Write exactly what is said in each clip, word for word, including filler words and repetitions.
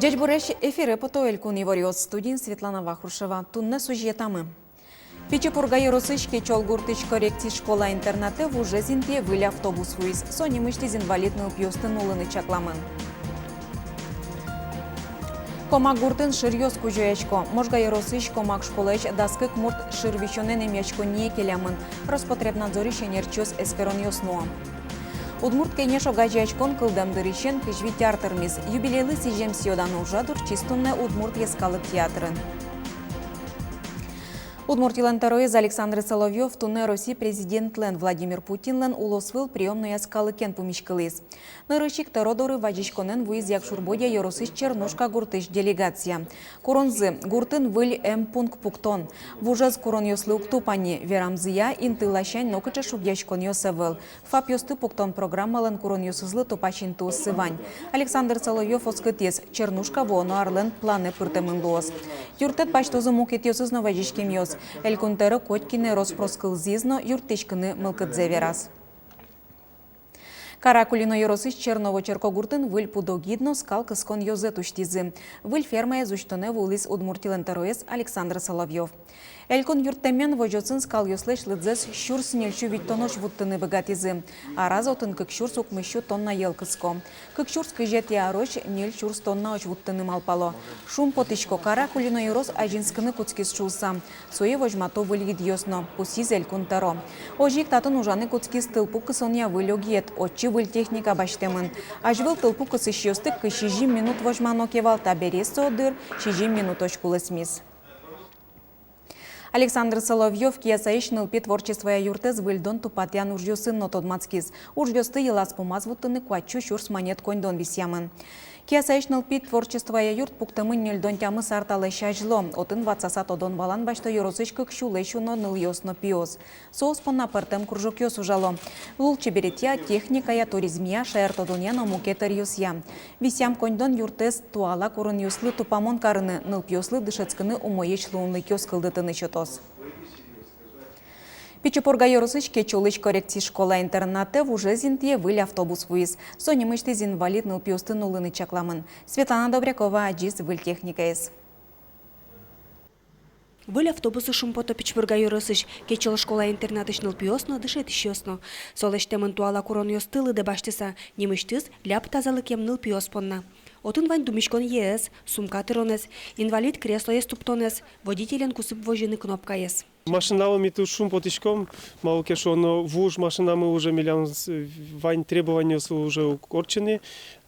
Ӟечбуресь! Эфире потэ «Элькун иворъёс», студиын Светлана Вахрушева. Туннэ сюжетамы. Пичи Пурга ёросысь Кечёл гуртысь коррекци школа-интернатэ вужез интые выль автобус вуиз. Со нимысьтыз инвалид нылпиосты нуллыны чакламын. Комак гуртын шыръёс кузёясько. Можга ёросысь Комак школаысь дас кык мурт шыр висёнэн эмъяськонние келямын. Роспотребнадзорысь ӧнерчиос эскеронъёс нуо. «Удмурт кенеш» огазеяськон кылдэм дырысен кызь вить ар тырмиз. Юбилейлы сӥзем сӥё-дано ужрад ортчиз туннэ Удмурт йӧскалык театрын. Удмуртилэн тӧроез Александр Соловьёв туннэ Россия президентлэн Владимир Путинлэн улосвыл приёмнояз калыкен пумиськылӥз. Нырысь ик тӧро доры вазиськонэн вуиз Якшур-Бӧдья ёросысь Чернушка гуртысь делегация. Куронзы: гуртын выль эмпункт пуктон. Вужез куронъёслы уг тупа ни, верамзыя, инты ласянь нокыӵе шугъяськонъёс ӧвӧл. ФАПъёсты пуктон программалэн куронъёсызлы тупась интыоссы вань. Александр Соловьёв оскытӥз: Чернушка вуоно арлэн планэ пыртэмын луоз. Юрттэт басьтозы мукетъёсыз но вазиськемъёс. Элькун тӧро котькинэ рос-прос кылзӥз но юрттӥськыны мылкыдзэ вераз. Каракулино ёросысь Черново черкогуртын выль пудо гид но скал кыскон ёзэт усьтӥзы. Выль фермаез усьтонэ вуылӥз Удмуртилэн тӧроез Александр Соловьёв. Элькун юрттэмен возёсын скалъёслэсь лыдзэс сюрс ньыльсю витьтонозь вуттыны быгатӥзы. Араз отын кык сюрс укмыссю тонна йӧл кыско. Кык сюрс кызетӥ арозь ньыль сюрс тоннаозь вуттыны малпало. Шумпотӥсько, Каракулино ёрос азинскыны кутскиз шуыса. Сое возьмато выль гидъёс но, пусйиз Элькун тӧро. Озьы ик татын ужаны кутскиз тылпу кысонъя выль огъет, отчы выль техника басьтэмын. Азьвыл тылпу кысӥсьёсты кызь сизьым минут возьмано ке вал, табере со дыр сизьым минутозь кулэсмиз. Александр Соловьёв Киясаысь нылпи творчествоя юртэз выльдон-тупатъян ужъёсын но тодматскиз. Ужъёсты йылаз-пумаз вуттыны куатьсю сюрс манет коньдон висъямын. Киясаысь нылпи творчествоя юрт пуктэмын ньыльдон тямыс ар талэсь азьло. Отын ватсаса тодон-валан басьто ёросысь кык сюлэсь уно нылъёс но пиос. Соос понна пӧртэм кружокъёс ужало. Лулчеберетъя, техникая, туризмъя, шаертодонъя но мукет ӧръёсъя. Висъям коньдон юртэз туала куронъёслы тупамон карыны, нылпиослы дышетскыны умоесь луонлыкъёс кылдытыны сётоз. Пичи Пурга ёросысь Кечёлысь коррекци школа-интернатэ вужез интые выль автобус вуиз. Со нимысьтыз инвалид нылпиосты нуллыны чакламын. Светлана Добрякова адӟиз выль техникаез. Выль автобусы шумпото Пичи Пурга ёросысь Кечёл школа-интернатысь нылпиос но, дышетӥсьёс но. Со лэсьтэмын туала куронъёсты лыдэ басьтыса, нимысьтыз ляб тазалыкем нылпиос понна. Отын вань думиськонъёс, сумка тыронэз, инвалид креслоез туптонэз, водителен кусып возьыны кнопкаез. Машинаен ми туж шумпотӥськом, малы ке шуоно вуж машинамы уже милям с-, вань требованиосы уже уг ортчы ни,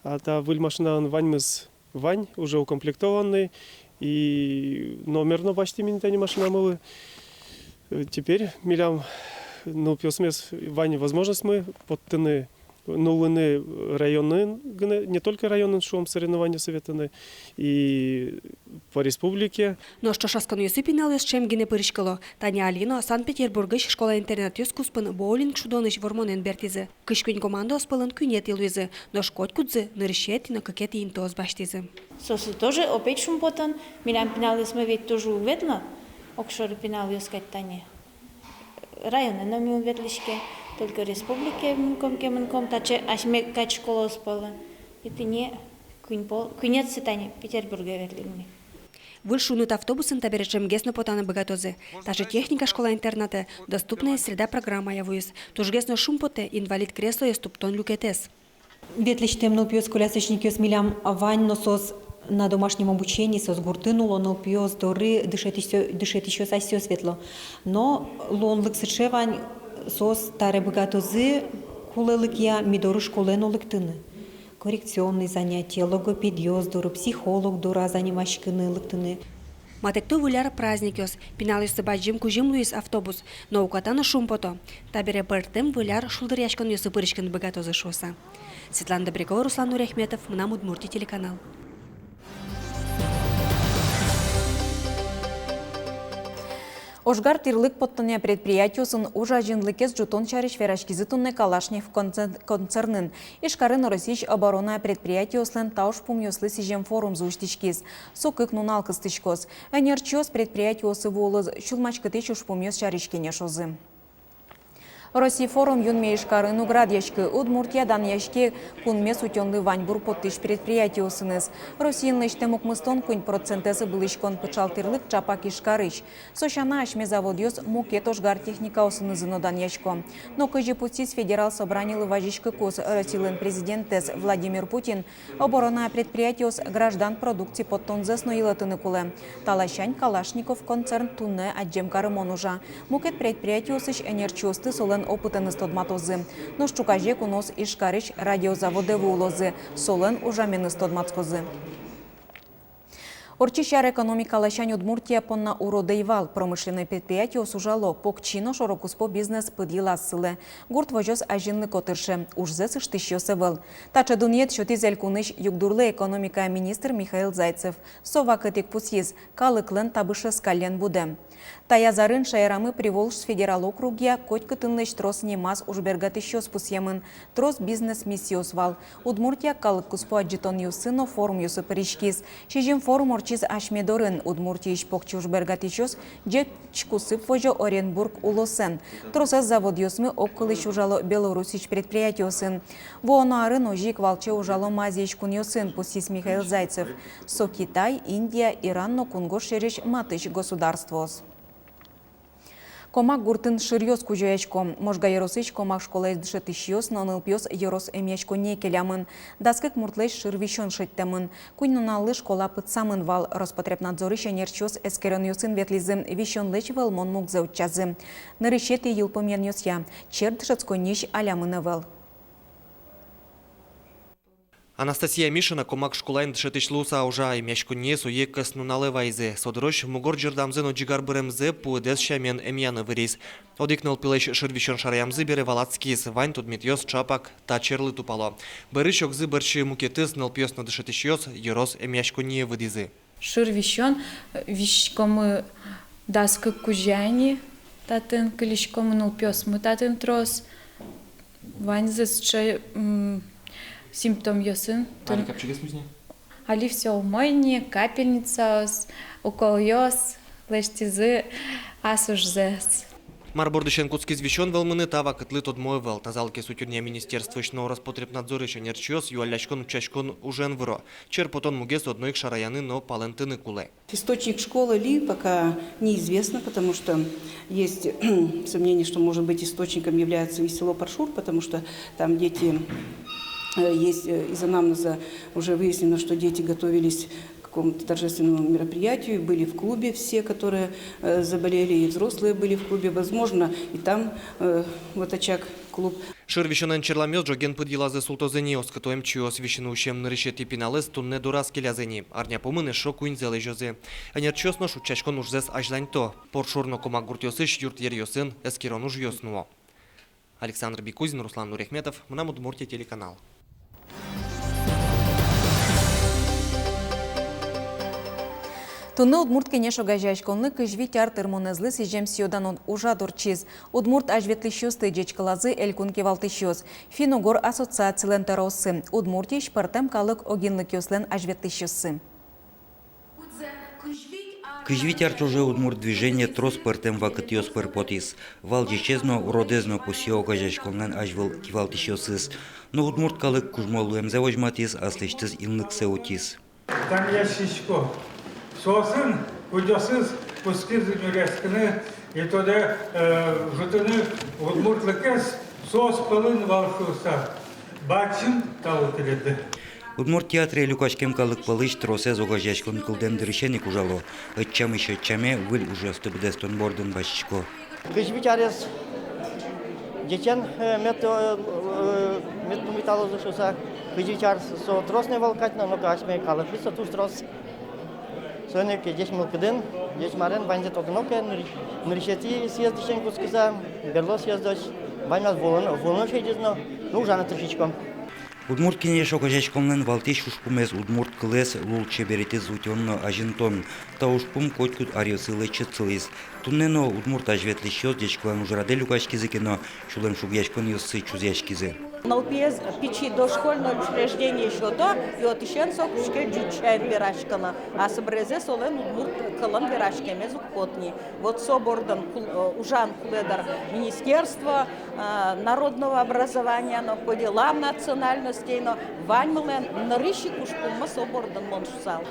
а та выль машинаен ваньмыз вань, уже укомплектованный, и номер но басьтӥм ини тани машинамылы. Э, теперь милям нылпиосмес вань возможностьмы поттыны, нуллыны районын гинэ, не только районын, шуом, соревнованиосы ветлыны, и по республике. Нош ӵошатсконъёсы пиналъёс ӵем гинэ пыриськыло. Тани али но Санкт-Петербургысь школа-интернатъёс куспын боулинг шудонысь вормонэн бертӥзы. Кызь куинь командаос пӧлын куинетӥ луизы, нош котькудӥзы нырысетӥ но кыкетӥ интыос басьтӥзы. Соос тоже опять шумпотон, милям пиналъёсмы ведь тоже уг ветло, огшоры пиналъёс кадь тани. Районэ но ми ум ветлӥське, только республикае мынком ке мынком, таӵе асьме кадь школаос пӧлын. И тӥни куинь пол-, куинетӥзэ тани Петербурге ветлӥм ни. Выль шуныт автобусын табере ӵемгес но потаны быгатозы. Таӵе техника школа-интернатэ «Доступная среда» программая вуиз. Тужгес но шумпотэ инвалид креслоез туптон люкетэз. Ветлӥсьтэм нылпиос, колясочникъёс милям вань, но соос на домашнем обучении, соос гуртын уло, нылпиос доры дышетӥсьё-, дышетӥсьёс асьсэос ветло. Но луонлык сыӵе вань, соос табере быгатозы кулэлыкъя ми доры школаын но лыктыны. Коррекционный занятие, логопедъёс доры, психолог доры занимаськыны лыктыны. Матэкто Выль ар праздникъёс, пиналъёслы бадӟым кузьым луиз автобус, но уката но шумпото. Табере пӧртэм Выль ар шулдыръяськонъёсы пыриськыны быгатозы шуыса. Светлана Добрякова, Руслан Нуриахметов, «Мынам Удмуртие» телеканал. Ожгар тӥрлык поттонъя предприятиосын уж азинлыкез ӝутон сярысь вераськизы туннэ Калашников концер-, концернын. Ижкарын Россиысь оборона предприятиослэн та ужпумъёслы сӥзем форумзы усьтӥськиз. Со кык нунал кыстӥськоз. Ӧнерчиос предприятиосы вуылозы сюлмаськытӥсь ужпумъёс сярысь кенешозы. Россия форум юнме Ижкарын уг радъяськы. Удмуртия данъяське кунмес утёнлы ваньбур поттӥсь предприятиосыныз. Россиын лэсьтэм укмыстон куинь процентэз ыбылӥськон пыӵал тӥрлык ӵапак Ижкарысь. Со сяна, асьме заводъёс мукет ожгар техникаосынызы но данъясько. Но кызьы пусйиз Федерал Собранилы вазиськыкуз Россилэн президентэз Владимир Путин, оборона предприятиос граждан продукци поттонзэс но йылэтыны кулэ. Та ласянь Калашников концерн туннэ адӟем карымон ужа. Мукет предприятиосысь ӧнерчиосты солэн опытэныз тодматозы. Нош ӵуказе куноос Ижкарысь радиозаводэ вуылозы, солэн ужаменыз тодматскозы. Ортчись ар экономика ласянь Удмуртия понна урод ӧй вал. Промышленной предприятиос ужало, покчи но шоро-куспо бизнес пыд йылаз сылэ. Гурт возёс азинлыко тырше, ужзэс ыштӥсьёс ӧвӧл. Таӵе дунъет сётӥз элькунысь югдурлы экономикая министр Михаил Зайцев. Со вакытэ ик пусйиз: калыклэн табышез каллен будэ. Таяз арын шаерамы Приволжск федерал округъя котькытынлэсь трос нимаз ужбергатӥсьёс пусъемын. Трос бизнес-миссиос вал. Удмуртия калык куспо адӟытонъёсы но форумъёсы пыриськиз. Сизьым форум ортчиз асьме дорын. Удмуртиысь покчи ужбергатӥсьёс ӟеч кусып возё Оренбург улосэн. Тросэз заводъёсмы огкылысь ужало Белоруссиысь предприятиосын. Вуоно арын озьы ик валче ужалом Азиысь кунъёсын, пусйиз Михаил Зайцев. Со Китай, Индия, Иран но кунгож сьӧрысь матысь государствоос. Комак гуртын шыръёс кузёясько. Можга ёросысь Комак школаысь дышетӥсьёс но нылпиос ёрос эмъяськонние келямын. Дас кык муртлэсь шыр висён шедьтэмын. Куинь нуналлы школа пытсамын вал. Роспотребнадзорысь ӧнерчиос эскеронъёсын ветлӥзы, висёнлэсь вӧлмон мугзэ утчазы. Нырысетӥ йылпумъянъёсъя, черк дышетсконниысь алямын ӧвӧл. Анастасия Мишина Комак школаын дышетӥсь луыса ужа. Эмъяськонние сое кӧснуналэ вайизы. Со дырозь мугор ӟырдамзэ но ӟигар быремзэ пуэдэз сямен эмъяны выриз. Одӥг нылпилэсь шыр висён шараямзы бере валатскиз: вань тодметъёс ӵапак та черлы тупало. Бӧрысь огзы бӧрсьы мукетыз нылпиос но дышетӥсьёс ёрос эмъяськонние выдӥзы. Шыр висён, э, виськомы дас кык кузя ини татын, кылиськомы нылпиосмы татын трос. Ваньзы сыӵе, м, симптомъёсын. Али капчигес музне? Али всё умой ини, капельницаос, уколъёс, лэсьтӥзы ас ужзэс. Мар бордысен кутскиз висён вӧлмыны, та вакытлы тодмо ӧвӧл. Тазалыкез утёнъя министерствоысь но Роспотребнадзорысь ӧнерчиос юалляськон-утчаськон ужен выро. Чер потон мугез одно ик шараяны но палэнтыны кулэ. Источник школы ли пока неизвестно, потому что есть сомнение, что, может быть, источником является и село Паршур, потому что там дети, э, есть, э, из анамнеза уже выяснено, что дети готовились к какому-то торжественному мероприятию, были в клубе все, которые, э, заболели, и взрослые были в клубе. Возможно, и там, э, вот очаг, клуб. Шыр висёнэн черламъёс ӝоген пыд йылазы султозы ини, оскыто эмчиос. Висьыны усем нырысетӥ пиналэз туннэ дораз келязы ини. Арня пумын эшшо куиньзэ лэзёзы. Ӧнерчиос нош утчаськон ужзэс азьланьто. Паршур но Комак гуртъёсысь юртъеръёсын эскерон ужъёс нуо. Александр Бекузин, Руслан Нурехметов, «Мынам Удмуртие» телеканал. Туннэ «Удмурт кенеш» огазеяськонлы кызь вить ар тырмонэзлы сӥзем сӥё-дано ужрад ортчиз. Удмурт азьветлӥсьёсты ӟечкылазы элькун кивалтӥсьёс, финн-угор ассоциацилэн тӧрооссы, Удмуртиысь пӧртэм калык огинлыкъёслэн азьветлӥсьёссы. Кызь вить ар ӵоже удмурт движение трос пӧртэм вакытъёс пыр потӥз. Вал ӟечез но, уродэз но, пусъё огазеяськонлэн азьвыл кивалтӥсьёсыз. Но удмурт калык кужмо луэмзэ возьматӥз, аслэсьтыз инлыксэ утиз. Тани ящичко. Соосын кудъёсыз кутскизы нюръяськыны и тодэ, э, ӝутыны удмуртлыкез, соос пӧлын вал шуыса. Бадӟым тау тӥледлы. Удмурт театре люкаськем калык пӧлысь тросэз огазеяськон кылдэм дырысен ик ужало. Ӧтчамысь ӧтчаме выль ужъёсты быдэстон бордын басьтӥсько. Кызь вить арес ӟечен, э, мед, э, э, мед пумиталозы шуыса, кызь вить ар со трос но ӧй вал кадь но, но асьме калыклы со туж трос. Соин ик ӟеч мылкыдын, ӟеч марен, ваньзэ тодыны ке, ныр-, нырысетӥ съездысен кутскыса, берло съездысь, ваньмаз вуылыны, вуылыны шедиз но, ну, ужаны тыршиськом. «Удмурт кенеш» огазеяськонлэн валтӥсь ужпумез удмурт кылэз, лулчеберетыз утён но азинтон. Та ужпум котькуд аръёсы лэчыт сылӥз. Туннэ но удмурт азьветлӥсьёс ӟечкылан ужрадэ люкаськизы ке но, сюлэмшугъяськонъёссы чузъяськизы. Нылпиез пичи дошкольной учреждение сёто, и отысен со кутске ӟуч сямен вераськыны. А собере солэн удмурт кылын вераськемез уг поты ни. Вот со бордын кул-, э, ужан кулэ, дыр, министерство, э, народного образования но, по делам национальностей но, ваньмылэн нырысь ик ужпуммы со бордын, мон шуысал.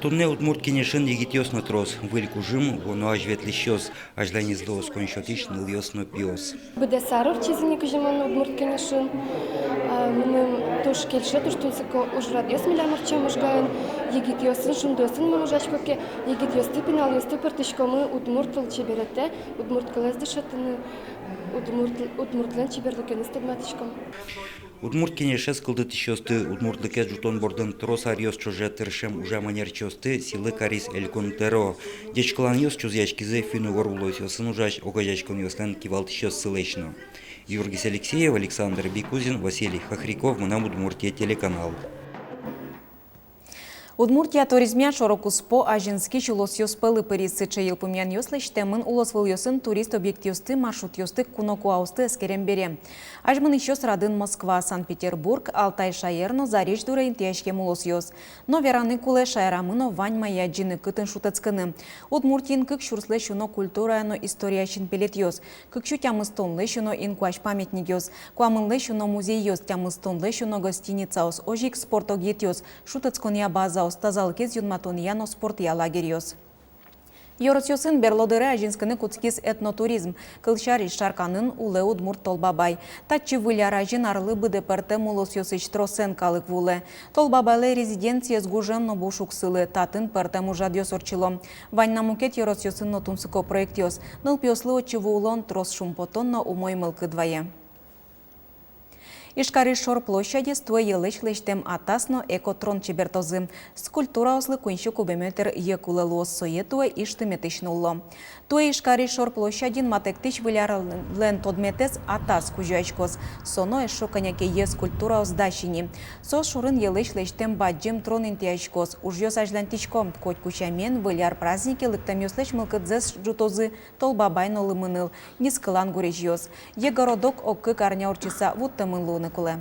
Туннэ Удмурт Кенешын егитъёс но трос, выль кужым вуоно азьветлӥсьёс, азьланезлы оскон сётӥсь нылъёс но пиос. Быдэс ар ортчиз ини кызьы мон Удмурт Кенешын. А, мыным туж кельше, туж тунсыко ужрадъёс милям ортчем Можгаын. Егитъёсын, шундыосын мон ужасько ке, егитъёсты, пиналъёсты пыртӥськомы удмурт лулчеберетэ, удмурт кылэз дышетыны, удмурт, удмуртлэн чеберлыкеныз тодматӥськом. Удмурт Кенешез кылдытӥсьёсты, удмуртлыкез ӝутон бордын трос аръёс ӵоже тыршем ужам ӧнерчиосты сӥлы кариз Элькун тӧро. Ӟечкыланъёс чузъяськизы финн-угор улосъёсын ужась огазеяськонъёслэн кивалтӥсьёссылэсь но. Юргис Алексеев, Александр Бикузин, Василий Хохряков, «Мынам Удмуртие» телеканал. Удмуртия туризмъя шоро-куспо азинскись улосъёс пӧлы пыриз. Сыӵе йылпумъянъёс лэсьтэмын улосвылъёсын турист объектъёсты, маршрутъёсты, кунокуаосты эскерем бере. Азьмынӥсьёс радын Москва, Санкт-Петербург, Алтай шаер но зарезь дуре интыяськем улосъёс. Но вераны кулэ, шаерамы но вань мае адӟыны, кытын шутэтскыны. Удмуртиын кык сюрслэсь уно культурая но история синпелетъёс, кык сю тямыстонлэсь уно инкуазь памятникъёс, куамынлэсь уно музейёс, тямыстонлэсь уно гостиницаос, озьы ик спорт огъетъёс, шутэтсконъя базаос, тазалыкез юнматонъя но спортъя лагерьёс. Ёросъёсын берло дыре азинскыны кутскиз этнотуризм. Кылсярысь, Шарканын улэ удмурт Тол Бабай. Татчы Выль ар азьын арлы быдэ пӧртэм улосъёсысь тросэн калык вуылэ. Тол Бабайлы резиденциез гужем но буш уг сылы, татын пӧртэм ужрадъёс ортчыло. Вань на мукет ёросъёсын но тунсыко проектъёс. Нылпиослы отчы вуылон трос шумпотон но умой мылкыд вае. Ижкарысь шор площадез туэ йӧлэсь лэсьтэм атас но экотрон чебертозы. Скульптураослы куинь сю кубометр йӧ кулэ луоз, сое туэ Иж тыметысь нулло. Туэ Ижкарысь шор площадьын матэктӥсь Выль арлэн тодметэз атас кузёяськоз. Со но эшшо кӧня ке йӧ скульптураос дась ини. Соос шорын йӧлэсь лэсьтэм бадӟым трон интыяськоз. Ужъёс азьланьтӥсько. Котьку сямен, Выль ар празднике лыктэмъёслэсь мылкыдзэс ӝутозы Тол Бабай но Лымыныл нискылан гурезьёс. Йӧ городок ог кык арня ортчыса вуттэмын луыны кулэ.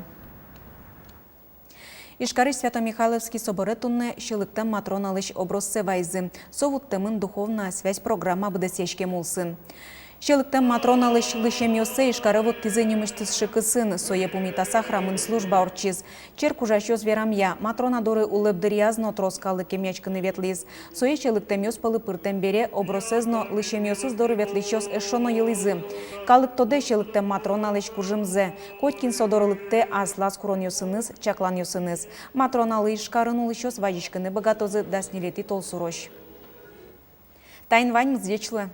Ижкарысь Свято-Михайловский соборе туннэ Сьӧлыктэм Матроналэсь образсэ вайизы. Со вуттэмын «Духовная связь» программа быдэсъяськем улсын. Сьӧлыктэм Матроналэсь лысьӧмъёссэ Ижкаре вуттӥзы нимысьтыз шыкысын, сое пумитаса храмын служба ортчиз. Черк ужасьёс верамъя, Матрона доры улэп дыръяз но трос калык эмъяськыны ветлӥз. Сое сьӧлыктэмъёс пӧлы пыртэм бере, образсэз но лысьӧмъёсыз доры ветлӥсьёс эшшо но йылӥзы. Калык тодэ Сьӧлыктэм Матроналэсь кужымзэ. Котькин со доры лыктэ аслаз куронъёсыныз, чакланъёсыныз. Матроналы Ижкарын улӥсьёс вазиськыны быгатозы дас ньылетӥ толсурозь. Таин ваньмыз, ӟеч луэ.